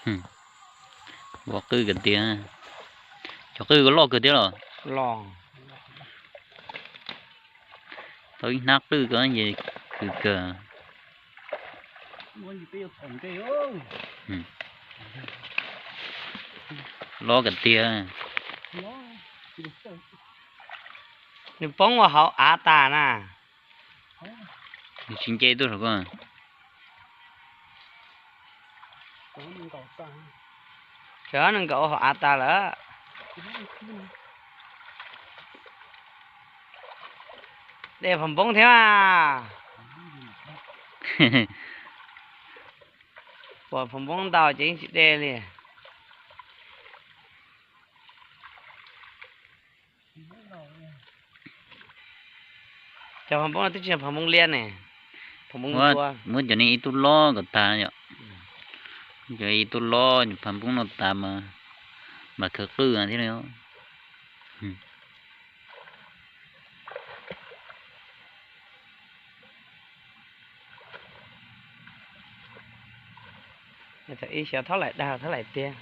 Ua qwj kawg tiag. Cov qwj ko loj kawg thiab los? Tau ib hnab qwj ko ces khwv kawg. Loj kawg tiag. Nws poob ua hauv av tas na. Nws tsis nce tuaj saum ko. Cov nees nkaum hauv av tas lawm. Dej phom npoob thiab mas. Pom phom npoob ntau ces yeej tsis dej li. Cov phom npoob no twb tsis yog phom npoob liab ne, phom npoob ntua. Muab cov niag ib tug lob kom tag yom. Cov ib tug lob phom npoob no tas mas, mas khawv qwj thiab. Ib xyov Thaub Lais dag Thaub Lais tiag.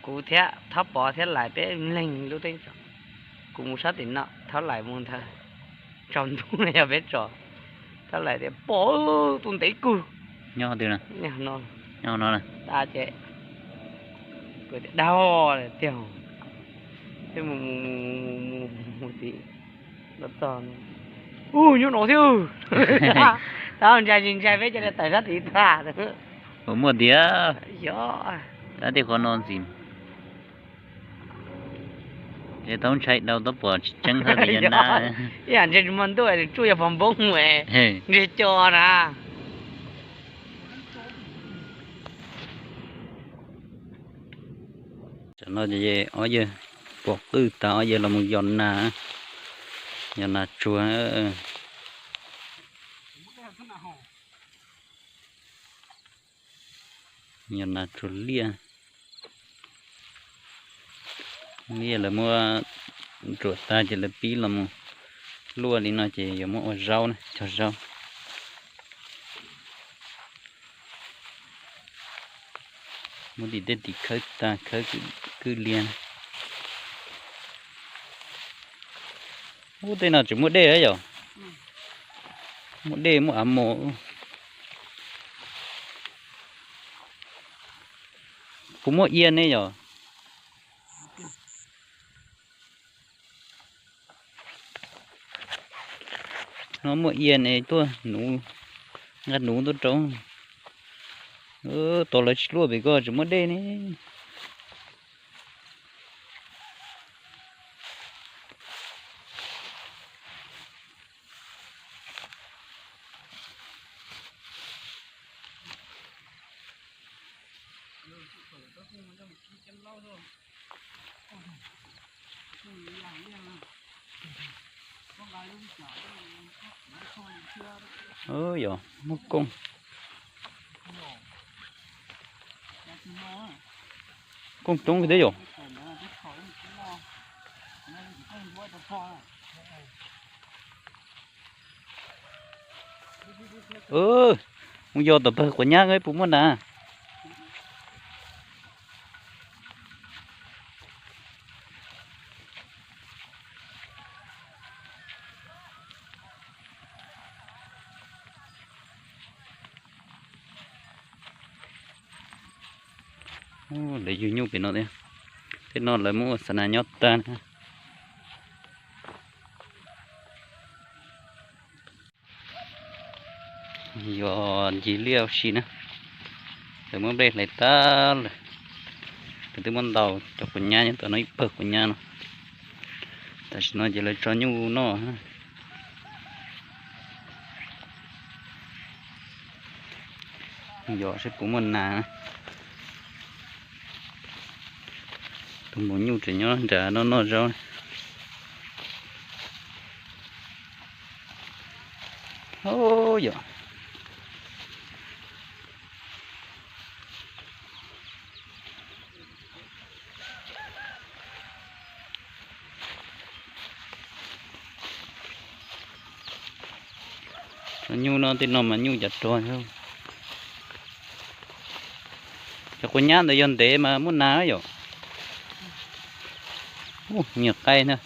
Kuv thiab Thaub Pov thiab Lais peb leeg lub teeb tso. Kuv mus sab tim no, Thaub Lais mus ntawd. Tsaus ntuj no yog peb tso. Thaub Lais tias pom tus ntev kug. Nyob twg na? Nyob no. Tas ces kuv tias dag tiag. Peb mus mus mus mus mus mus mus tid. Los txog, u, nyob no thiab. Tau ntshai tsis ntshai peb cov niag tawm sab tid tag. Puas muaj tiag? Yog. Tab tej qhov no ntxiv. Ces tau ntshai dhau tau pom tsis tseeb hab tias yog nab. Ib yam ntshe tsis muaj ntuj, tsuas yog phom npoob es ntshe co na. Tam no ces ob yawg pom qwj tas ob yawg los mus yos nas, yos nas tsuag. Yos nas tsuag liaj, liaj lawv muab ruam tag ces lawv pib los mus luaj li no ces yuav muab ua zaub na, cog zaub. Muab tim tej tim khawb tag khawb kwj liag. Ub, tej no tseem muaj dej yom? Muaj dej muaj av mos. Puas muaj ia ne yom? No muaj ia ne, tuaj nuv, nqa nuv tuaj rau. Tos lawv tsis luaj pem ko tseem muaj dej ne. Yog muaj kooj, kooj coob li thiab yom. Mus yos tom pawg quav nyab puas muaj nas. Lawv yug nyuj pem no thiab. Tej no lawv muab ua xa nas nyob tag na. Yog ncig liaj ua si na, lawv muab nplej hlais tag lawm. Lawv twb muab ntaus cov quav nyab nyob tom no ib pawg quav nyab no. Tam sim no ces lawv tso nyuj noj. Yos seb puas muaj nas. Tus maum nyuj tseem nyob nram no noj zaub. Yog nyuj no, tej no mas nyuj cav rog. Cov quav nyab ntawd yog ntev mas muaj nas yom. Ub, me nyuam qaib na.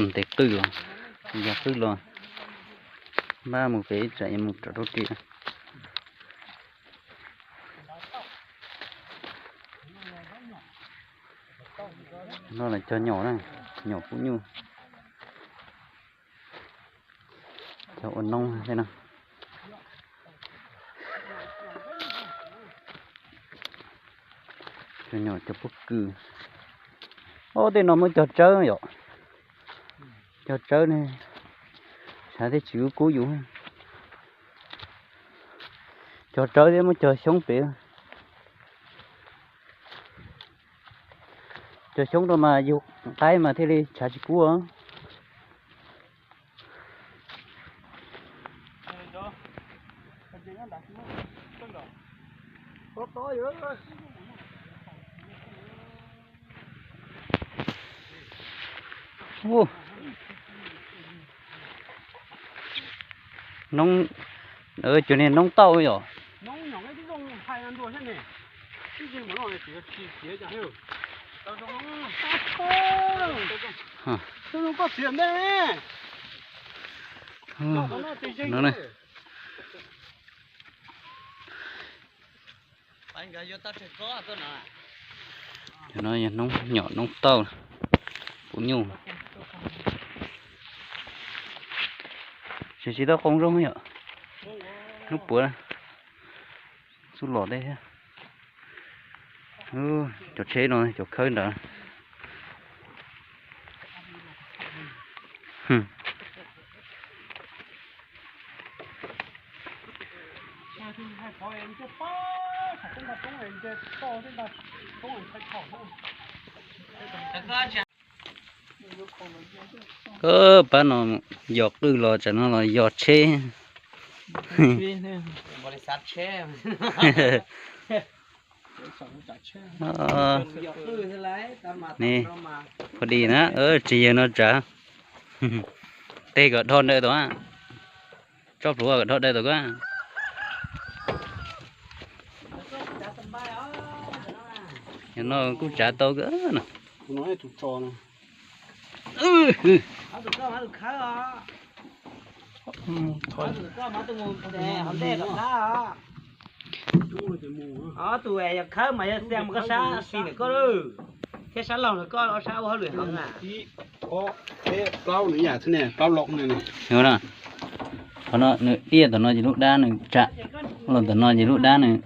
Ntev qwj, yog qwj los npaj mus pem ib tsam yuav mus rau rau ris. No los cog nyom na, nyom pub nyuj. Cog ua noob thiab no. Cog nyom cog pob kws. Ob, tej no muab cog tsawb yom. Cog tsawb ne, tshav thiaj tsis kub kub yus. Cog tsawb thiab muab cog xyoob pem. Cog xyoob rau mas yus qaib mas thiaj li tshav tsis kub. Noob, cov niag noob tauj yom. Cov no yog noob nyom noob tauj, pub nyuj. Tsis, tsis tau qoo zoo yom. Hnub puav xub los tej thiab. Cov tsheb no cov khawb ntawd. Koj pab no yog qwj los tsam no los yog tsheb. Pho di na, tsis yog no tsav. Tej kom dhau ntawd tau, tsob plhuav kom dhau ntawd tau. Yog no kuj tsav tau no. Tus yog khawb mas yog xia mus koj sab xis ntawm koj lawm, thiab sab laug ntawm koj ob sab ua hauj lwm heev na. Qhov no nws tiaj tom no ces lub dab nws tsam, los tom no ces lub dab nws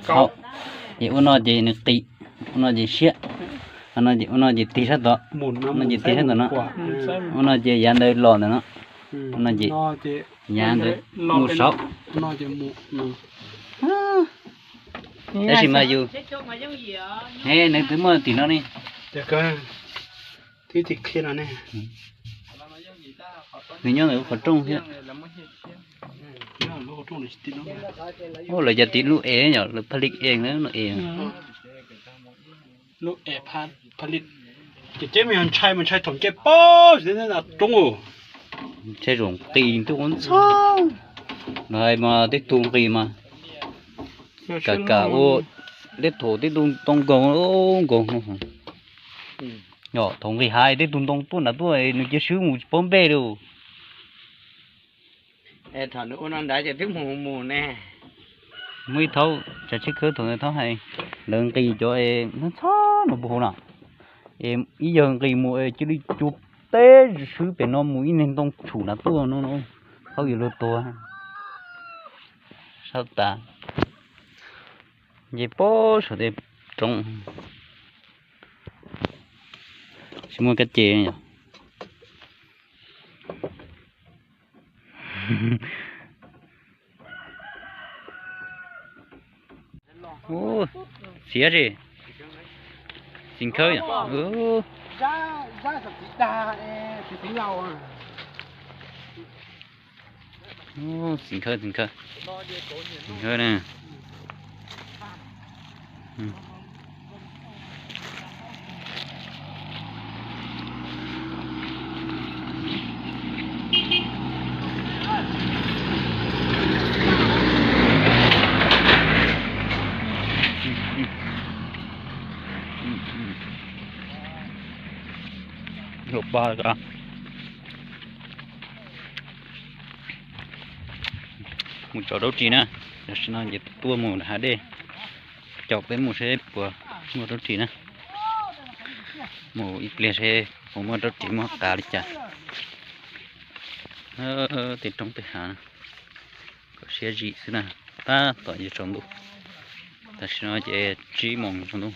hau, ces ua no ces nws qis, ua no ces siab, ua no ces, ua no ces tig sab tod, ua no ces tig sab tom no, ua no ces yav ntawd los ntawm no, ua no ces yav ntawd mus saud. Tab sis mas yus, nws twb muaj tim no ne. Nws nyob ntawm lub qhov rooj thiab. Ua lawv cov tim lub es yom, lawv pha li es na, lub es. Lub es pha li. Ces ceb mas yog ntshai mas ntshai thaum nce pob roob. Ntshai zaum nqis ntuj ua ntxhab. Lawv hais mas tej tug nqis mas kam kam ua, tej thaum tej tug ntoo nkaug nkaug. Yog thaum nqis hais tej tug ntoo tuaj nrad tuaj nws cia swb mus tsis paub npe li. Thaum nws ua no ntawd ces twb mus mus ne. Muaj ib thaum tsav tsheb khawb thaum ntawd thaum hais lawv nqis cov ntxhab no puag hauv na, es ib yawg nqis mus cia li cua teb swb pem no mus ib niag ntoo tshum na tuaj no, hauj yuav luag tuag. Saib tas, nce pob saum tej roob, tsis muaj kab ce yom. Xiav si, txiv khawb yom. Txiv khawb, txiv khawb, txiv khawb na. Mus tso rau ris na, tam sim no ces tuaj mus hav dej, caum peb mus seb puas muaj rau ris na. Mus ib pliag seb puas muaj rau ris muab qav li cas. Tej roob tej hav, kom siab zim xwb na. Tab tom yuav tsaus ntuj, tam sim no ces tsib moos tsaus ntuj.